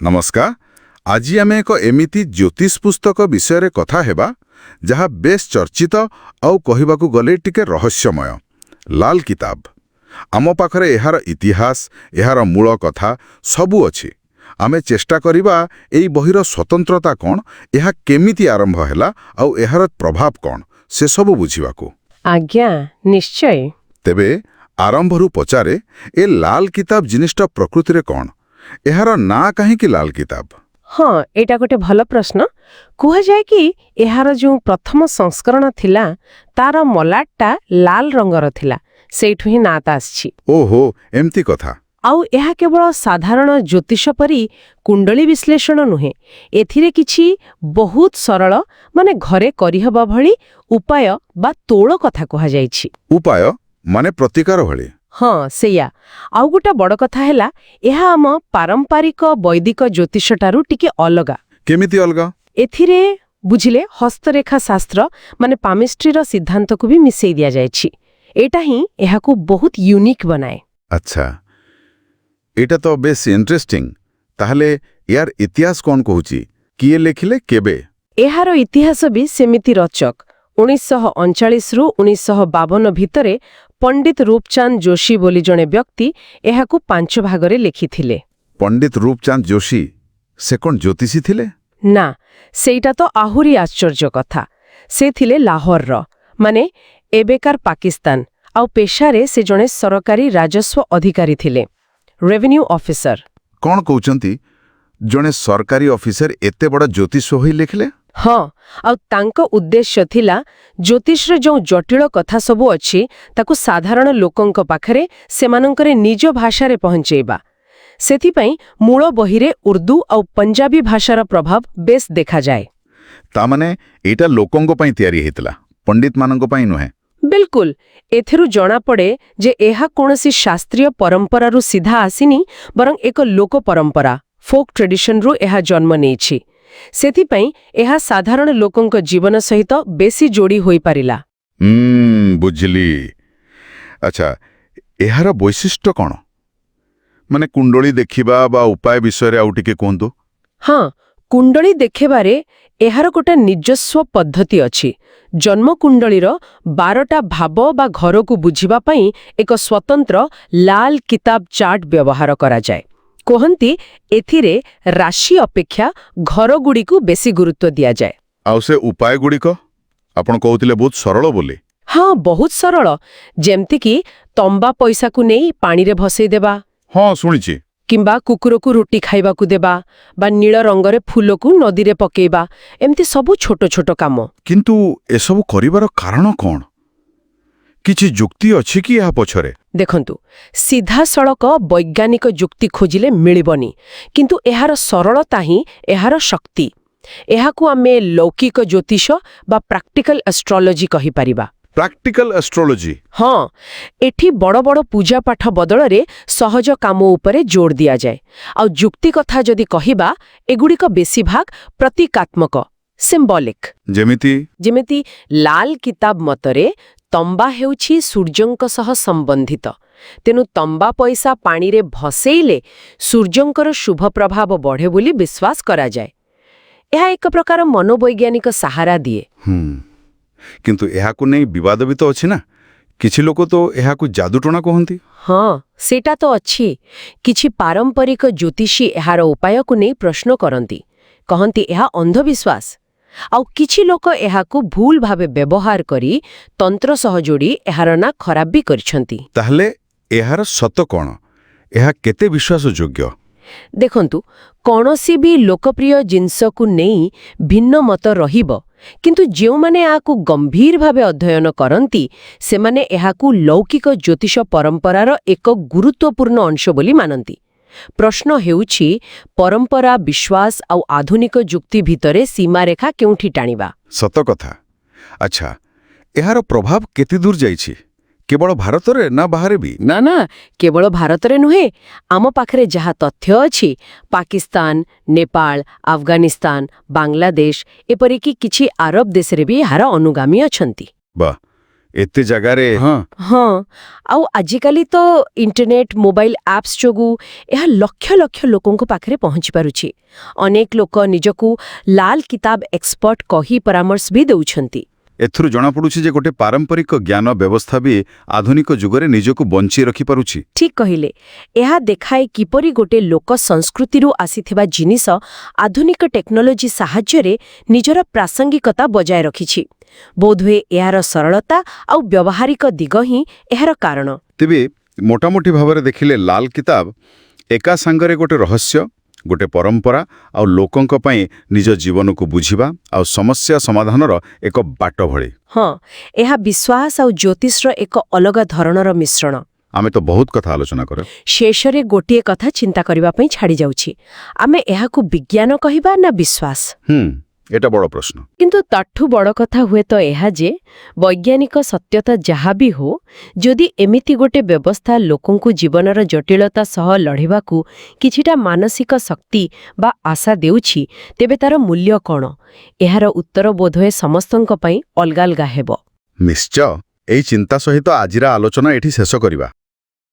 ନମସ୍କାର। ଆଜି ଆମେ ଏକ ଏମିତି ଜ୍ୟୋତିଷ ପୁସ୍ତକ ବିଷୟରେ କଥା ହେବା, ଯାହା ବେଶ୍ ଚର୍ଚ୍ଚିତ ଆଉ କହିବାକୁ ଗଲେ ଟିକେ ରହସ୍ୟମୟ, ଲାଲ କିତାବ। ଆମ ପାଖରେ ଏହାର ଇତିହାସ, ଏହାର ମୂଳ କଥା ସବୁ ଅଛି। ଆମେ ଚେଷ୍ଟା କରିବା ଏଇ ବହିର ସ୍ୱତନ୍ତ୍ରତା କ'ଣ, ଏହା କେମିତି ଆରମ୍ଭ ହେଲା ଆଉ ଏହାର ପ୍ରଭାବ କ'ଣ, ସେସବୁ ବୁଝିବାକୁ। ଆଜ୍ଞା, ନିଶ୍ଚୟ। ତେବେ ଆରମ୍ଭରୁ ପଚାରେ, ଏ ଲାଲ କିତାବ ଜିନିଷଟା ପ୍ରକୃତିରେ କ'ଣ? ଏହାର ନାଁ କାହିଁକି ଲାଲ କିତାବ? ହଁ, ଏଇଟା ଗୋଟେ ଭଲ ପ୍ରଶ୍ନ। କୁହାଯାଏ କି ଏହାର ଯେଉଁ ପ୍ରଥମ ସଂସ୍କରଣ ଥିଲା, ତାର ମଲାଟଟା ଲାଲ ରଙ୍ଗର ଥିଲା। ସେଇଠୁ ହିଁ ନାଁଟା ଆସିଛି। ଓହୋ, ଏମିତି କଥା। ଆଉ ଏହା କେବଳ ସାଧାରଣ ଜ୍ୟୋତିଷ ପରି କୁଣ୍ଡଳୀ ବିଶ୍ଳେଷଣ ନୁହେଁ। ଏଥିରେ କିଛି ବହୁତ ସରଳ, ମାନେ ଘରେ କରିହେବା ଭଳି ଉପାୟ ବା ତୋଳ କଥା କୁହାଯାଇଛି। ଉପାୟ ମାନେ ପ୍ରତିକାର ଭଳି? ହଁ, ସେଇଆ। ଆଉ ଗୋଟେ ବଡ଼ କଥା ହେଲା, ଏହା ଆମ ପାରମ୍ପରିକ ବୈଦିକ ଜ୍ୟୋତିଷଠାରୁ ଟିକେ ଅଲଗା। କେମିତି ଅଲଗା? ଏଥିରେ, ବୁଝିଲେ, ହସ୍ତରେଖା ଶାସ୍ତ୍ର ମାନେ ପାମିଷ୍ଟ୍ରିର ସିଦ୍ଧାନ୍ତକୁ ବି ମିଶେଇ ଦିଆଯାଇଛି। ଏଇଟା ହିଁ ଏହାକୁ ବହୁତ ୟୁନିକ୍ ବନାଏ। ଆଚ୍ଛା, ଏଇଟା ତ ବେଶ ଇଣ୍ଟରେଷ୍ଟିଂ। ତାହେଲେ ୟାର ଇତିହାସ କ'ଣ କହୁଛି? କିଏ ଲେଖିଲେ, କେବେ? ଏହାର ଇତିହାସ ବି ସେମିତି ରୋଚକ। 1939ରୁ 1952 ଭିତରେ ପଣ୍ଡିତ ରୂପଚାନ୍ଦ ଯୋଶୀ ବୋଲି ଜଣେ ବ୍ୟକ୍ତି ଏହାକୁ ପାଞ୍ଚ ଭାଗରେ ଲେଖିଥିଲେ। ପଣ୍ଡିତ ରୂପଚାନ୍ଦ ଯୋଶୀ? ସେ କ'ଣ ଜ୍ୟୋତିଷୀ ଥିଲେ? ନା, ସେଇଟା ତ ଆହୁରି ଆଶ୍ଚର୍ଯ୍ୟ କଥା। ସେ ଥିଲେ ଲାହୋରର, ମାନେ ଏବେକାର ପାକିସ୍ତାନ, ଆଉ ପେଶାରେ ସେ ଜଣେ ସରକାରୀ ରାଜସ୍ୱ ଅଧିକାରୀ ଥିଲେ, ରେଭିନ୍ୟୁ ଅଫିସର। କ'ଣ କହୁଛନ୍ତି? ଜଣେ ସରକାରୀ ଅଫିସର ଏତେ ବଡ଼ ଜ୍ୟୋତିଷ ହୋଇ ଲେଖିଲେ? ହଁ, ଆଉ ତାଙ୍କ ଉଦ୍ଦେଶ୍ୟ ଥିଲା ଜ୍ୟୋତିଷର ଯେଉଁ ଜଟିଳ କଥା ସବୁ ଅଛି, ତାକୁ ସାଧାରଣ ଲୋକଙ୍କ ପାଖରେ ସେମାନଙ୍କର ନିଜ ଭାଷାରେ ପହଞ୍ଚେଇବା। ସେଥିପାଇଁ ମୂଳ ବହିରେ ଉର୍ଦ୍ଦୁ ଆଉ ପଞ୍ଜାବୀ ଭାଷାର ପ୍ରଭାବ ବେଶ୍ ଦେଖାଯାଏ। ତା ମାନେ ଏଇଟା ଲୋକଙ୍କ ପାଇଁ ତିଆରି ହେଇଥିଲା, ପଣ୍ଡିତମାନଙ୍କ ପାଇଁ ନୁହେଁ। ବିଲକୁଲ। ଏଥିରୁ ଜଣାପଡ଼େ ଯେ ଏହା କୌଣସି ଶାସ୍ତ୍ରୀୟ ପରମ୍ପରାରୁ ସିଧା ଆସିନି, ବରଂ ଏକ ଲୋକ ପରମ୍ପରା, ଫୋକ୍ ଟ୍ରେଡିସନରୁ ଏହା ଜନ୍ମ ନେଇଛି। ସେଥିପାଇଁ ଏହା ସାଧାରଣ ଲୋକଙ୍କ ଜୀବନ ସହିତ ବେଶୀ ଯୋଡ଼ି ହୋଇପାରିଲା। ବୁଝିଲି। ଆଚ୍ଛା, ଏହାର ବୈଶିଷ୍ଟ୍ୟ କ'ଣ? ମାନେ କୁଣ୍ଡଳୀ ଦେଖିବା ବା ଉପାୟ ବିଷୟରେ ଆଉ ଟିକେ କୁହନ୍ତୁ। ହଁ, କୁଣ୍ଡଳୀ ଦେଖିବାରେ ଏହାର ଗୋଟେ ନିଜସ୍ୱ ପଦ୍ଧତି ଅଛି। ଜନ୍ମକୁଣ୍ଡଳୀର 12ଟା ଭାବ ବା ଘରକୁ ବୁଝିବା ପାଇଁ ଏକ ସ୍ୱତନ୍ତ୍ର ଲାଲ କିତାବ ଚାର୍ଟ ବ୍ୟବହାର କରାଯାଏ। କୁହନ୍ତି, ଏଥିରେ ରାଶି ଅପେକ୍ଷା ଘରଗୁଡ଼ିକୁ ବେଶୀ ଗୁରୁତ୍ୱ ଦିଆଯାଏ। ଆଉ ସେ ଉପାୟ ଗୁଡ଼ିକ? ଆପଣ କହୁଥିଲେ ବହୁତ ସରଳ ବୋଲି। ହଁ, ବହୁତ ସରଳ। ଯେମିତିକି ତମ୍ବା ପଇସାକୁ ନେଇ ପାଣିରେ ଭସେଇ ଦେବା। ହଁ, ଶୁଣିଛି। କିମ୍ବା କୁକୁରକୁ ରୁଟି ଖାଇବାକୁ ଦେବା ବା ନୀଳ ରଙ୍ଗରେ ଫୁଲକୁ ନଦୀରେ ପକେଇବା, ଏମିତି ସବୁ ଛୋଟ ଛୋଟ କାମ। କିନ୍ତୁ ଏସବୁ କରିବାର କାରଣ କ'ଣ? କିଛି ଯୁକ୍ତି ଅଛି କି ଏହା ପଛରେ? ଦେଖନ୍ତୁ, ସିଧାସଳଖ ବୈଜ୍ଞାନିକ ଯୁକ୍ତି ଖୋଜିଲେ ମିଳିବନି, କିନ୍ତୁ ଏହାର ସରଳତା ହିଁ ଏହାର ଶକ୍ତି। ଏହାକୁ ଆମେ ଲୌକିକ ଜ୍ୟୋତିଷ ବା ପ୍ରାକ୍ଟିକାଲ ଆଷ୍ଟ୍ରୋଲୋଜି କହିପାରିବା। Practical astrology? ହଁ, ଏଠି ବଡ଼ ବଡ଼ ପୂଜାପାଠ ବଦଳରେ ସହଜ କାମ ଉପରେ ଜୋର ଦିଆଯାଏ। ଆଉ ଯୁକ୍ତି କଥା ଯଦି କହିବା, ଏଗୁଡ଼ିକ ବେଶୀଭାଗ ପ୍ରତୀକାତ୍ମକ, ସିମ୍ବଲିକ୍। ଯେମିତି? ଯେମିତି ଲାଲ କିତାବ ମତରେ ତମ୍ବା ହେଉଛି ସୂର୍ଯ୍ୟଙ୍କ ସହ ସମ୍ବନ୍ଧିତ। ତେଣୁ ତମ୍ବା ପଇସା ପାଣିରେ ଭସେଇଲେ ସୂର୍ଯ୍ୟଙ୍କର ଶୁଭ ପ୍ରଭାବ ବଢ଼େ ବୋଲି ବିଶ୍ୱାସ କରାଯାଏ। ଏହା ଏକ ପ୍ରକାର ମନୋବୈଜ୍ଞାନିକ ସାହାରା ଦିଏ। କିନ୍ତୁ ଏହାକୁ ନେଇ ବିବାଦ ବି ତ ଅଛି ନା? କିଛି ଲୋକ ତ ଏହାକୁ ଯାଦୁଟଣା କୁହନ୍ତି। ହଁ, ସେଇଟା ତ ଅଛି। କିଛି ପାରମ୍ପରିକ ଜ୍ୟୋତିଷୀ ଏହାର ଉପାୟକୁ ନେଇ ପ୍ରଶ୍ନ କରନ୍ତି। କହନ୍ତି ଏହା ଅନ୍ଧବିଶ୍ୱାସ। ଆଉ କିଛି ଲୋକ ଏହାକୁ ଭୁଲ ଭାବେ ବ୍ୟବହାର କରି ତନ୍ତ୍ର ସହ ଯୋଡ଼ି ଏହାର ନାଁ ଖରାପ ବି କରିଛନ୍ତି। ତାହେଲେ ଏହାର ସତ କ'ଣ? ଏହା କେତେ ବିଶ୍ୱାସଯୋଗ୍ୟ? ଦେଖନ୍ତୁ, କୌଣସି ବି ଲୋକପ୍ରିୟ ଜିନିଷକୁ ନେଇ ଭିନ୍ନ ମତ ରହିବ। କିନ୍ତୁ ଯେଉଁମାନେ ଏହାକୁ ଗମ୍ଭୀର ଭାବେ ଅଧ୍ୟୟନ କରନ୍ତି, ସେମାନେ ଏହାକୁ ଲୌକିକ ଜ୍ୟୋତିଷ ପରମ୍ପରାର ଏକ ଗୁରୁତ୍ୱପୂର୍ଣ୍ଣ ଅଂଶ ବୋଲି ମାନନ୍ତି। ପ୍ରଶ୍ନ ହେଉଛି, ପରମ୍ପରା, ବିଶ୍ୱାସ ଆଉ ଆଧୁନିକ ଯୁକ୍ତି ଭିତରେ ସୀମାରେଖା କେଉଁଠି ଟାଣିବା? ସତ କଥା। ଆଚ୍ଛା, ଏହାର ପ୍ରଭାବ କେତେ ଦୂର ଯାଇଛି? କେବଳ ଭାରତରେ ନା ବାହାରେ ବି? ନା ନା, କେବଳ ଭାରତରେ ନୁହେଁ। ଆମ ପାଖରେ ଯାହା ତଥ୍ୟ ଅଛି, ପାକିସ୍ତାନ, ନେପାଳ, ଆଫଗାନିସ୍ତାନ, ବାଂଲାଦେଶ, ଏପରିକି କିଛି ଆରବ ଦେଶରେ ବି ଏହାର ଅନୁଗାମୀ ଅଛନ୍ତି। ବାଃ, ଏତେ ଜାଗାରେ ହଁ ହଁ, ଆଉ ଆଜିକାଲି ତ ଇଣ୍ଟରନେଟ୍, ମୋବାଇଲ ଆପ୍ସ ଯୋଗୁଁ ଏହା ଲକ୍ଷ ଲକ୍ଷ ଲୋକଙ୍କ ପାଖରେ ପହଞ୍ଚି ପାରୁଛି। ଅନେକ ଲୋକ ନିଜକୁ ଲାଲ କିତାବ ଏକ୍ସପର୍ଟ କହି ପରାମର୍ଶ ବି ଦେଉଛନ୍ତି। ଏଥିରୁ ଜଣାପଡୁଛି ଯେ ଗୋଟେ ପାରମ୍ପରିକ ଜ୍ଞାନ ବ୍ୟବସ୍ଥା ବି ଆଧୁନିକ ଯୁଗରେ ନିଜକୁ ବଞ୍ଚେଇ ରଖିପାରୁଛି। ଠିକ୍ କହିଲେ। ଏହା ଦେଖାଏ କିପରି ଗୋଟେ ଲୋକ ସଂସ୍କୃତିରୁ ଆସିଥିବା ଜିନିଷ ଆଧୁନିକ ଟେକ୍ନୋଲୋଜି ସାହାଯ୍ୟରେ ନିଜର ପ୍ରାସଙ୍ଗିକତା ବଜାୟ ରଖିଛି। ବୋଧହୁଏ ଏହାର ସରଳତା ଆଉ ବ୍ୟବହାରିକ ଦିଗ ହିଁ ଏହାର କାରଣ। ତେବେ ମୋଟାମୋଟି ଭାବରେ ଦେଖିଲେ ଲାଲ କିତାବ ଏକା ସାଙ୍ଗରେ ଗୋଟେ ରହସ୍ୟ, ଗୋଟେ ପରମ୍ପରା ଆଉ ଲୋକଙ୍କ ପାଇଁ ନିଜ ଜୀବନକୁ ବୁଝିବା ଆଉ ସମସ୍ୟା ସମାଧାନର ଏକ ବାଟ ଭଳି। ହଁ, ଏହା ବିଶ୍ୱାସ ଆଉ ଜ୍ୟୋତିଷର ଏକ ଅଲଗା ଧରଣର ମିଶ୍ରଣ। ଆମେ ତ ବହୁତ କଥା ଆଲୋଚନା କରେ। ଶେଷରେ ଗୋଟିଏ କଥା ଚିନ୍ତା କରିବା ପାଇଁ ଛାଡ଼ିଯାଉଛି। ଆମେ ଏହାକୁ ବିଜ୍ଞାନ କହିବା ନା ବିଶ୍ୱାସ? ଏଟା ବଡ଼ ପ୍ରଶ୍ନ। କିନ୍ତୁ ତାଠୁ ବଡ଼ କଥା ହୁଏତ ଏହା ଯେ ବୈଜ୍ଞାନିକ ସତ୍ୟତା ଯାହା ବି ହଉ, ଯଦି ଏମିତି ଗୋଟେ ବ୍ୟବସ୍ଥା ଲୋକଙ୍କୁ ଜୀବନର ଜଟିଳତା ସହ ଲଢ଼ିବାକୁ କିଛିଟା ମାନସିକ ଶକ୍ତି ବା ଆଶା ଦେଉଛି, ତେବେ ତାର ମୂଲ୍ୟ କ'ଣ? ଏହାର ଉତ୍ତର ବୋଧହୁଏ ସମସ୍ତଙ୍କ ପାଇଁ ଅଲଗା ଅଲଗା ହେବ। ନିଶ୍ଚୟ। ଏଇ ଚିନ୍ତା ସହିତ ଆଜିର ଆଲୋଚନା ଏଠି ଶେଷ କରିବା।